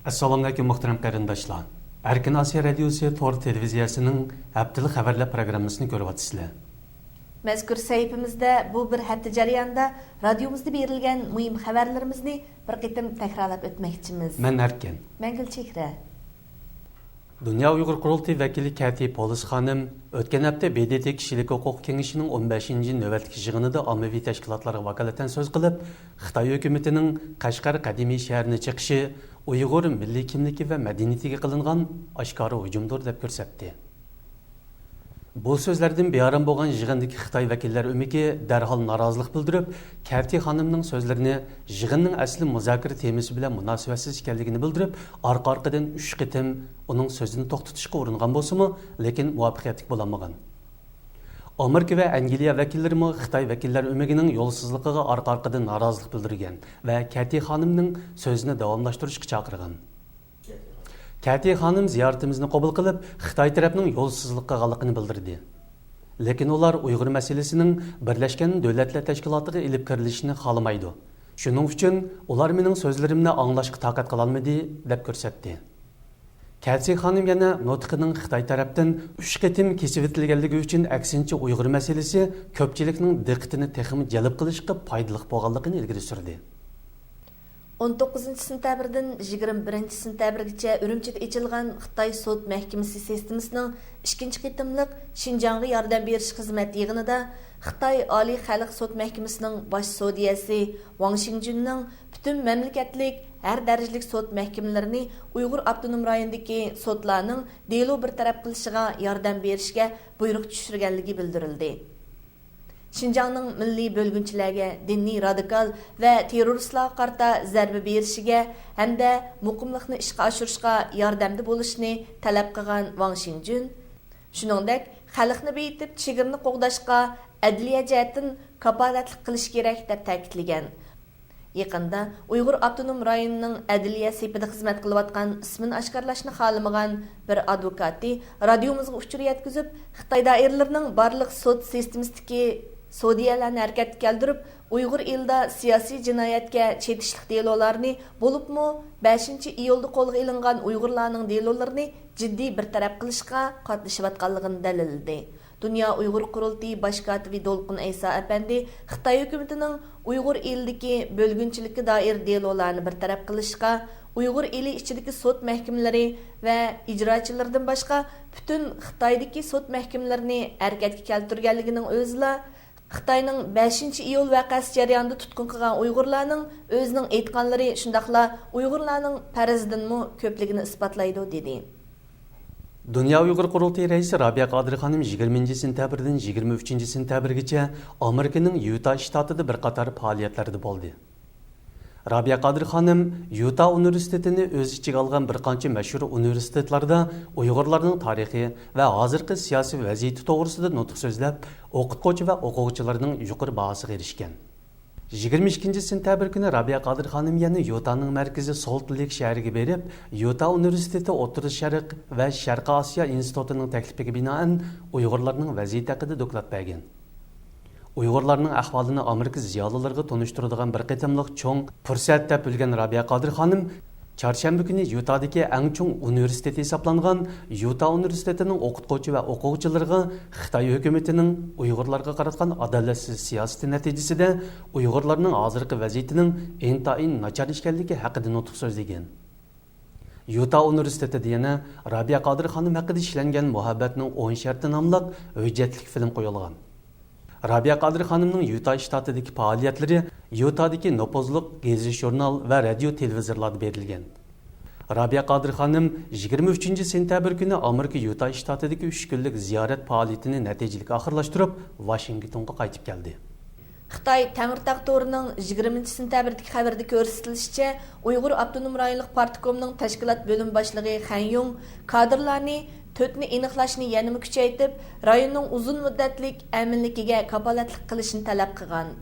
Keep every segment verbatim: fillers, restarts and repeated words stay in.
ئەسسالامۇئەلەيكۇم، مۇھتەرەم قېرىنداشلار! ئەركىن ئاسىيا رادىيوسى تور تېلېۋىزىيەسىنىڭ ھەپتىلىك خەۋەرلەر پروگراممىسىنى كۆرۈۋاتىسىلەر. مەزكۇر سەھىپىمىزدە بۇ بىر ھەپتە جەريانىدا رادىيومىزدا بېرىلگەن مۇھىم خەۋەرلىرىمىزنى بىر قېتىم تەكرارلاپ ئۆتمەكچىمىز. مەن ئەركىن. مەن گۈلچېھرە. دۇنيا ئۇيغۇر قۇرۇلتىيى ۋەكىلى كەتى پولىس خانىم ئۆتكەن ھەپتە ب د ت كىشىلىك ھوقۇق كېڭىشىنىڭ ئون بەشىنچى نۆۋەتلىك يىغىنىدا ئاممىۋى تەشكىلاتلارغا ۋاكالىتەن سۆز قىلىپ، خىتاي ھۆكۈمىتىنىڭ قەشقەر قەدىمىي شەھىرىنى چېقىشى ئۇيغۇر مىللىي كىملىكى ۋە مەدەنىيىتىگە قىلىنغان ئاشكارا ھۇجۇمدۇر، دەپ كۆرسەتتى. بۇ سۆزلەردىن بىئارام بولغان يىغىندىكى خىتاي ۋەكىللەر ئۆمىكى دەرھال نارازىلىق بىلدۈرۈپ، كەتى خانىمنىڭ سۆزلىرىنى يىغىننىڭ ئەسلى مۇزاكىرە تېمىسى بىلەن مۇناسىۋەتسىز ئىكەنلىكىنى بىلدۈرۈپ، ئارقا-ئارقىدىن ئۈچ قېتىم ئۇنىڭ سۆزىنى توختىتىشقا ئۇرۇنغان بولسىمۇ، لېكىن مۇۋەپپەقىيەتلىك بولالمىغان. ئامېرىكا ۋە ئەنگلىيە ۋەكىللىرىمۇ خىتاي ۋەكىللەر ئۆمىكىنىڭ يولسىزلىقىغا ئارقا-ئارقىدىن نارازىلىق بىلدۈرگەن ۋە كەتى خانىمنىڭ سۆزىنى داۋاملاشتۇرۇشقا چاقىرغان. كەتى خانىم زىيارىتىمىزنى قوبۇل قىلىپ، خىتاي تەرەپنىڭ يولسىزلىق قىلغانلىقىنى بىلدۈردى. لېكىن ئۇلار ئۇيغۇر مەسىلىسىنىڭ بىرلەشكەن دۆلەتلەر تەشكىلاتىغا ئېلىپ كىرىلىشىنى خالىمايدۇ. شۇنىڭ ئۈچۈن ئۇلار مېنىڭ سۆزلىرىمنى ئاڭلاشقا تاقەت قىلالمىدى، دەپ كۆرسەتتى. كەتى خانىم يەنە نۇتقىنىڭ خىتاي تەرەپتىن ئۈچ قېتىم كېسىۋېتىلگەنلىكى ئۈچۈن، ئەكسىنچە، ئۇيغۇر مەسىلىسى كۆپچىلىكنىڭ دىققىتىنى تېخىمۇ جەلپ قىلىشقا پايدىلىق بولغانلىقىنى ئىلگىرى سۈردى. ئون توققۇزىنچى سېنتەبىردىن يىگىرمە بىرىنچى سېنتەبىرگىچە ئۈرۈمچىدە ئېچىلغان خىتاي سوت مەھكىمىسى سىستېمىسىنىڭ ئىككىنچى قېتىملىق شىنجاڭغا ياردەم بېرىش خىزمەت يىغىنىدا خىتاي ئالىي خەلق سوت مەھكىمىسىنىڭ باش سودىيەسى ۋاڭ شىڭجۈننىڭ پۈتۈن مەملىكەتلىك ھەر دەرىجىلىك سوت مەھكىمىلىرىنى ئۇيغۇر ئاپتونوم رايونىدىكى سوتلارنىڭ دېلو بىر تەرەپ قىلىشىغا ياردەم بېرىشكە بۇيرۇق چۈشۈرگەنلىكى بىلدۈرۈلدى. شىنجاڭنىڭ مىللىي بۆلگۈنچىلەرگە، دىنىي رادىكال ۋە تېررورىستلارغا قارىتا زەربە بېرىشىگە ھەمدە مۇقىملىقنى ئىشقا ئاشۇرۇشقا ياردەمدە بولۇشنى تەلەپ قىلغان ۋاڭ شىڭجۈن، شۇنىڭدەك، خەلقنى بېيىتىپ، چېگرىنى قوغداشقا ئەدلىيە جەھەتتىن كاپالەتلىك قىلىش كېرەك، دەپ تەكىتلىگەن. يېقىندا ئۇيغۇر ئاپتونوم رايونىنىڭ ئەدلىيە سېپىدا خىزمەت قىلىۋاتقان ئىسمىنى ئاشكارىلاشنى خالىمىغان بىر ئادۋوكاتى رادىيومىزغا ئۇچۇر يەتكۈزۈپ، خىتاي دائىرىلىرىنىڭ بارلىق سوت سىستېمىسىدىكى سودىيەلەرنى ھەرىكەتكە كەلتۈرۈپ، ئۇيغۇر ئېلىدا سىياسىي جىنايەتكە چېتىشلىق دېلولارنى، بولۇپمۇ بەشىنچى ئىيۇلدا قولغا ئېلىنغان ئۇيغۇرلارنىڭ دېلولىرىنى جىددىي بىر تەرەپ قىلىشقا قاتنىشىۋاتقانلىقىنى دەلىللىدى. دۇنيا ئۇيغۇر قۇرۇلتىيى باش كاتىپى دولقۇن ئەيسا ئەپەندى خىتاي ھۆكۈمىتىنىڭ ئۇيغۇر ئېلىدىكى بۆلگۈنچىلىككە دائىر دېلولارنى بىر تەرەپ قىلىشقا، ئۇيغۇر ئېلى ئىچىدىكى سوت مەھكىمىلىرى ۋە ئىجراچىلىرىدىن باشقا پۈتۈن خىتايدىكى سوت مەھكىمىلىرىنى ھەرىكەتكە كەلتۈرگەنلىكىنىڭ ئۆزىلا خىتاينىڭ بەشىنچى ئىيۇل ۋەقەسى جەريانىدا تۇتقۇن قىلغان ئۇيغۇرلارنىڭ ئۆزىنىڭ ئېيتقانلىرى، شۇنداقلا ئۇيغۇرلارنىڭ پەرىزىدىنمۇ كۆپلۈكىنى ئىسپاتلايدۇ، دېدى. دۇنيا ئۇيغۇر قۇرۇلتىيى رەئىسى رابىيە قادىر خانىم يىگىرمىنچى سېنتەبىردىن يىگىرمە ئۈچىنچى سېنتەبىرگىچە ئامېرىكىنىڭ يۇتا شتاتىدا بىر قاتار پائالىيەتلەردە بولدى. رابىيە قادىر خانىم يۇتا ئۇنىۋېرسىتېتىنى ئۆز ئىچىگە ئالغان بىر قانچە مەشھۇر ئۇنىۋېرسىتېتلاردا ئۇيغۇرلارنىڭ تارىخى ۋە ھازىرقى سىياسىي ۋەزىيىتى توغرىسىدا نۇتۇق سۆزلەپ، ئوقۇتقۇچى ۋە ئوقۇغۇچىلارنىڭ يۇقىرى باھاسىغا ئېرىشكەن. يىگىرمە ئىككىنچى سېنتەبىر كۈنى رابىيە قادىر خانىم يەنە يۇتانىڭ مەركىزى سولت لېيك شەھىرىگە بېرىپ، يۇتا ئۇنىۋېرسىتېتى ئوتتۇرا شەرق ۋە شەرقىي ئاسىيا ئىنستىتۇتىنىڭ تەكلىپىگە بىنائەن ئۇيغۇرلارنىڭ ۋەزىيىتى ھەققىدە دوكلات بەرگەن. ئۇيغۇرلارنىڭ ئەھۋالىنى ئامېرىكا زىيالىيلىرىغا تونۇشتۇرىدىغان بىر قېتىملىق چوڭ پۇرسەت دەپ بىلگەن رابىيە قادىر خانىم، چارشەنبە كۈنى يۇتادىكى ئەڭ چوڭ ئۇنىۋېرسىتېت ھېسابلانغان يۇتا ئۇنىۋېرسىتېتىنىڭ ئوقۇتقۇچى ۋە ئوقۇغۇچىلىرىغا خىتاي ھۆكۈمىتىنىڭ ئۇيغۇرلارغا قاراتقان ئادالەتسىز سىياسىتى نەتىجىسىدە ئۇيغۇرلارنىڭ ھازىرقى ۋەزىيىتىنىڭ ئىنتايىن ناچار ئىكەنلىكى ھەققىدە نۇتۇق سۆزلىگەن. يۇتا ئۇنىۋېرسىتېتىدا يەنە رابىيە قادىر خانىم ھەققىدە ئىشلەنگەن مۇھەببەتنىڭ ئون شەرتى ناملىق ھۆججەتلىك فىلىم قويۇلغان. رابىيە قادىر خانىمنىڭ يۇتا شتاتىدىكى پائالىيەتلىرى يۇتادىكى نوپۇزلۇق گېزىت-ژۇرنال ۋە رادىيو تېلېۋىزورلاردا بېرىلگەن. رابىيە قادىر خانىم يىگىرمە ئۈچىنچى سېنتەبىر كۈنى ئامېرىكا يۇتا شتاتىدىكى ئۈچ كۈنلۈك زىيارەت پائالىيىتىنى نەتىجىلىك ئاخىرلاشتۇرۇپ، ۋاشىنگتونغا قايتىپ كەلدى. خىتاي تەڭرىتاغ تورىنىڭ يىگىرمىنچى سېنتەبىردىكى خەۋىرىدە كۆرسىتىلىشىچە، ئۇيغۇر ئاپتونوم رايونلۇق پارتكومنىڭ تەشكىلات بۆلۈم باشلىقى خەن يۇڭ كادىرلارنى تۆتنى ئېنىقلاشنى يەنىمۇ كۈچەيتىپ، رايوننىڭ ئۇزۇن مۇددەتلىك ئەمىنلىكىگە كاپالەتلىك قىلىشنى تەلەپ قىلغان.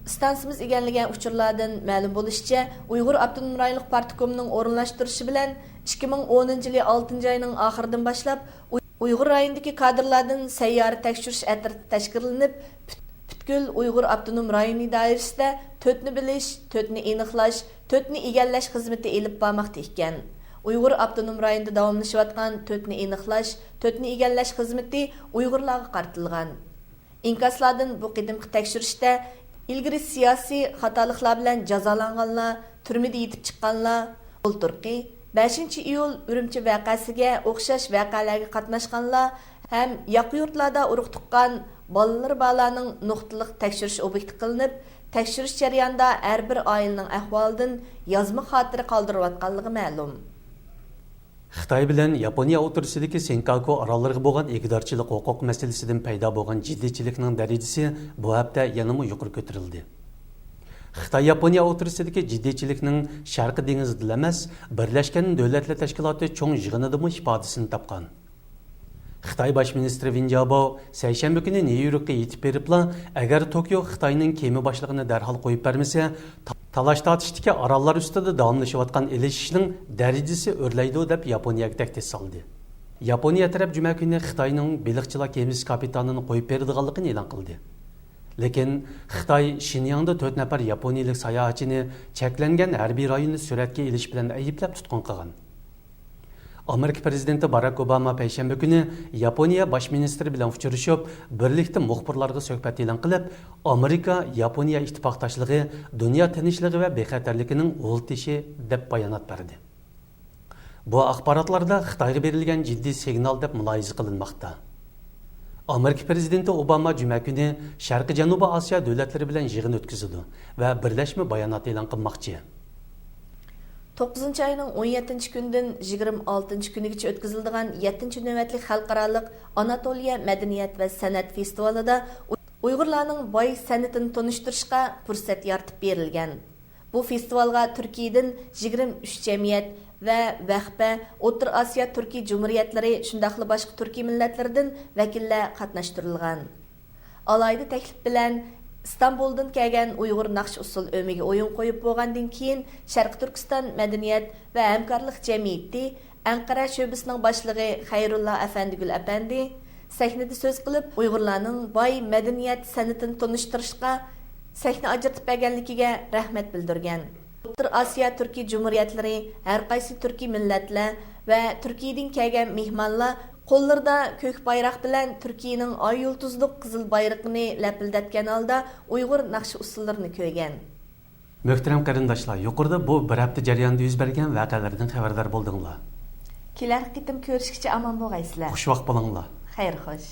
ئىستانسىمىز ئىگىلىگەن ئۇچۇرلاردىن مەلۇم بولۇشىچە، ئۇيغۇر ئاپتونوم رايونلۇق پارتكومنىڭ ئورۇنلاشتۇرۇشى بىلەن ئىككى مىڭ ئونىنچى يىلى ئالتىنچى ئاينىڭ ئاخىرىدىن باشلاپ ئۇي-، ئۇيغۇر رايونىدىكى كادىرلاردىن سەييارە تەكشۈرۈش ئەترىتى تەشكىللىنىپ، پۈت-، پۈت-، پۈتكۈل ئۇيغۇر ئاپتونوم رايونى دائىرىسىدە تۆتنى بىلىش، تۆتنى ئېنىقلاش، تۆتنى ئىگىلەش خىزمىتى ئېلىپ بارماقتا ئىكەن. ئۇيغۇر ئاپتونوم رايونىدا داۋاملىشىۋاتقان تۆتنى ئېنىقلاش، تۆتنى ئىگىلەش خىزمىتى ئۇيغۇرلارغا قارىتىلغان. ئىنكاسلاردىن بۇ قېتىمقى تەكشۈرۈشتە ئىلگىرى سىياسىي خاتالىقلار بىلەن جازالانغانلار، تۈرمىدە يېتىپ چىققانلار، بۇلتۇرقى بەشىنچى ئىيۇل ئۈرۈمچى ۋەقەسىگە ئوخشاش ۋەقەلەرگە قاتناشقانلار ھەم ياقا يۇرتلاردا ئۇرۇق تۇغقان بالىلىرى بارلارنىڭ نۇقتىلىق تەكشۈرۈش ئوبيېكتى قىلىنىپ، تەكشۈرۈش جەريانىدا ھەر بىر ئائىلىنىڭ ئەھۋالىدىن يازما خاتىرە قالدۇرۇۋاتقانلىقى مەلۇم. خىتاي بىلەن ياپونىيە ئوتتۇرىسىدىكى سېنكاكۇ ئاراللىرىغا بولغان ئىگىدارچىلىق ھوقۇق مەسىلىسىدىن پەيدا بولغان جىددىيچىلىكنىڭ دەرىجىسى بۇ ھەپتە يەنىمۇ يۇقىرى كۆتۈرۈلدى. خىتاي ياپونىيە ئوتتۇرىسىدىكى جىددىيچىلىكنىڭ شەرقىي دېڭىزدىلا ئەمەس، بىرلەشكەن دۆلەتلەر تەشكىلاتى چوڭ يىغىنىدىمۇ ئىپادىسىنى تاپقان. خىتاي باش مىنىستىرى ۋېن جياباۋ سەيشەنبە كۈنى نيۇ يوركقا يېتىپ بېرىپلا، ئەگەر توكيو خىتاينىڭ كېمە باشلىقىنى دەرھال قويۇپ بەرمىسە، تا-، تالاش تارتىشتىكى ئاراللار ئۈستىدە داۋاملىشىۋاتقان ئېلىشىشنىڭ دەرىجىسى ئۆرلەيدۇ، دەپ ياپونىيەگە تەھدىت سالدى. ياپونىيە تەرەپ جۈمە كۈنى خىتاينىڭ بېلىقچىلار كېمىسى كاپىتانىنى قويۇپ بېرىدىغانلىقىنى ئېلان قىلدى. لېكىن خىتاي شىنياڭدا تۆت نەپەر ياپونىيىلىك ساياھەتچىنى چەكلەنگەن ھەربىي رايوننى سۈرەتكە ئېلىش بىلەن ئەيىبلەپ تۇتقۇن قىلغان. ئامېرىكا پىرېزىدېنتى باراك ئوباما پەيشەنبە كۈنى ياپونىيە باش مىنىستىرى بىلەن ئۇچرىشىپ، بىرلىكتە مۇخبىرلارغا سۆھبەت ئېلان قىلىپ، ئامېرىكا ياپونىيە ئىتتىپاقداشلىقى دۇنيا تىنچلىقى ۋە بىخەتەرلىكىنىڭ ئۇل تېشى، دەپ بايانات بەردى. بۇ ئاخباراتلاردا خىتايغا بېرىلگەن جىددىي سىگنال دەپ مۇلاھىزە قىلىنماقتا. ئامېرىكا پىرېزىدېنتى ئوباما جۈمە كۈنى شەرقىي جەنۇبىي ئاسىيا دۆلەتلىرى بىلەن يىغىن ئۆتكۈزىدۇ ۋە بىرلەشمە بايانات ئېلان قىلماقچى. توققۇزىنچى ئاينىڭ ئون يەتتىنچى كۈنىدىن يىگىرمە ئالتىنچى كۈنىگىچە ئۆتكۈزۈلىدىغان يەتتىنچى نۆۋەتلىك خەلقئارالىق ئاناتولىيە مەدەنىيەت ۋە سەنئەت فېستىۋالىدا ئۇيغۇرلارنىڭ باي سەنئىتىنى تونۇشتۇرۇشقا پۇرسەت يارىتىپ بېرىلگەن. بۇ فېستىۋالغا تۈركىيەدىن يىگىرمە ئۈچ جەمئىيەت ۋە ۋەخپە، ئوتتۇرا ئاسىيا تۈركىي جۇمھۇرىيەتلىرى، شۇنداقلا باشقا تۈركىي مىللەتلىرىدىن ۋەكىللەر قاتناشتۇرۇلغان. ئالاھىدە تەكلىپ بىلەن ئىستانبۇلدىن كەلگەن ئۇيغۇر ناخشا ئۇسسۇل ئۆمىكى ئويۇن قويۇپ بولغاندىن كېيىن، شەرقىي تۈركىستان مەدەنىيەت ۋە ھەمكارلىق جەمئىيىتى ئەنقەرە شۆبىسىنىڭ باشلىقى خەيرۇللا ئەپەندىگۈل ئەپەندى سەھنىدە سۆز قىلىپ، ئۇيغۇرلارنىڭ باي مەدەنىيەت سەنئىتىنى تونۇشتۇرۇشقا سەھنە ئاجرىتىپ بەرگەنلىكىگە رەھمەت بىلدۈرگەن. ئوتتۇرا ئاسىيا تۈركىي جۇمھۇرىيەتلىرى، ھەر قايسى تۈركىي مىللەتلەر ۋە تۈركىيەدىن كەلگەن مېھمانلار قوللىرىدا كۆك بايراق بىلەن تۈركىيەنىڭ ئاي يۇلتۇزلۇق قىزىل بايرىقىنى لەپىلدەتكەن ھالدا ئۇيغۇر ناخشا ئۇسسۇللىرىنى كۆرگەن. مۆھتەرەم قېرىنداشلار، يۇقىرىدا بۇ بىر ھەپتە جەريانىدا يۈز بەرگەن ۋەقەلەردىن خەۋەردار بولدۇڭلار. كېلەر قېتىم كۆرۈشكىچە ئامان بولغايسىلەر. خۇش ۋاقىت بولۇڭلار. خەير خوش.